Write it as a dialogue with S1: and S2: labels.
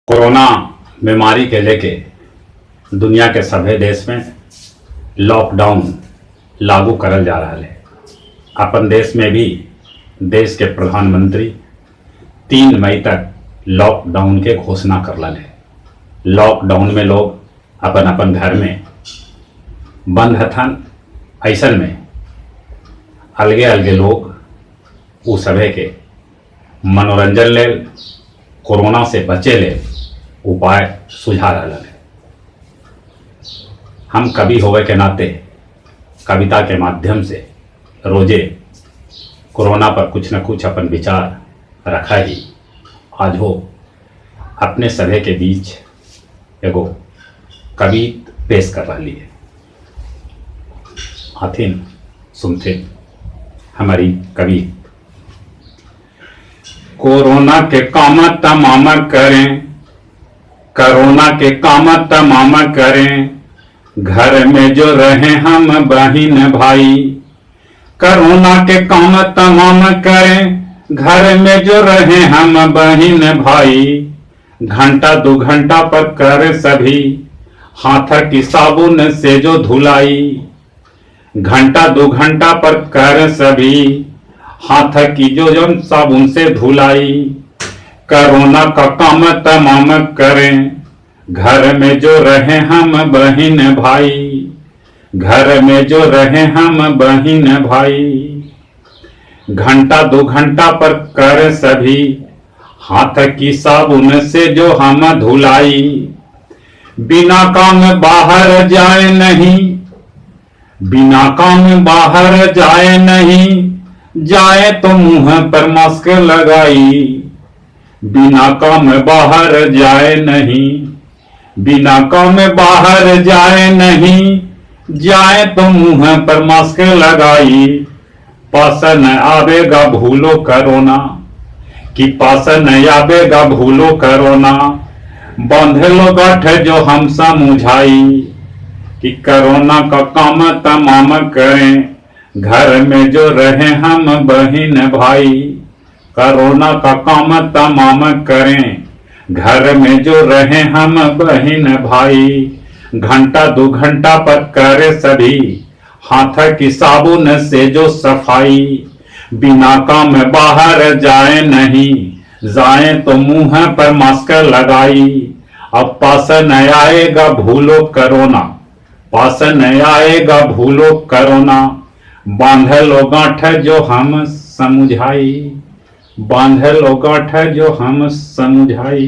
S1: Corona बीमारी के लेके दुनिया के सभे देश में लॉकडाउन लागू करल जा रहा है। अपन देश में भी देश के प्रधानमंत्री 3 मई तक लॉकडाउन के घोषणा करलन है। लॉकडाउन में लोग अपन अपन घर में बंद हथन। ऐसन में अलगे अलगे लोग उ सभे के मनोरंजन लेल, कोरोना से बचे लेल उपाय सुझा रहलन है। हम कवि होवे के नाते कविता के माध्यम से रोजे कोरोना पर कुछ न कुछ अपन विचार रखा ही। आज हो अपने सभे के बीच एगो कविता पेश कर रही है। आथिन सुनथिन हमारी कवि। कोरोना के काम तमाम करें, कोरोना के काम तमाम करें, घर में जो रहे हम बहिन भाई। कोरोना के काम तमाम करें, घर में जो रहे हम बहिन भाई। घंटा दो घंटा पर कर सभी हाथ की साबुन से जो धुलाई। घंटा दो घंटा पर कर सभी हाथ की जो जन साबुन से धुलाई। कोरोना का काम तमाम करें, घर में जो रहे हम बहिन भाई। घर में जो रहे हम बहिन भाई। घंटा दो घंटा पर कर सभी हाथ की साबुन से जो हम धुलाई। बिना काम बाहर जाए नहीं, बिना काम बाहर जाए नहीं, जाए तो मुंह पर मास्क लगाई। बिना काम बाहर जाए नहीं, बिना काम बाहर जाए नहीं, जाए तो मुंह पर मास्क लगाई। पास न आवेगा भूलो करोना, कि पास न आवेगा भूलो करोना। बांध लो गांठ जो हम समुझाई, कि कोरोना का काम तमाम करें, घर में जो रहे हम बहिन भाई। कोरोना का काम तमाम करें, घर में जो रहे हम बहिन भाई। घंटा दो घंटा पर करे सभी हाथ की साबुन से जो सफाई। बिना काम बाहर जाए नहीं, जाए तो मुंह पर मास्क लगाई। अब पास न आएगा भूलो करोना, पास न आएगा भूलो करोना। बांध लो गांठ जो हम समुझाई, बांध लो गांठ जो हम समुझाई।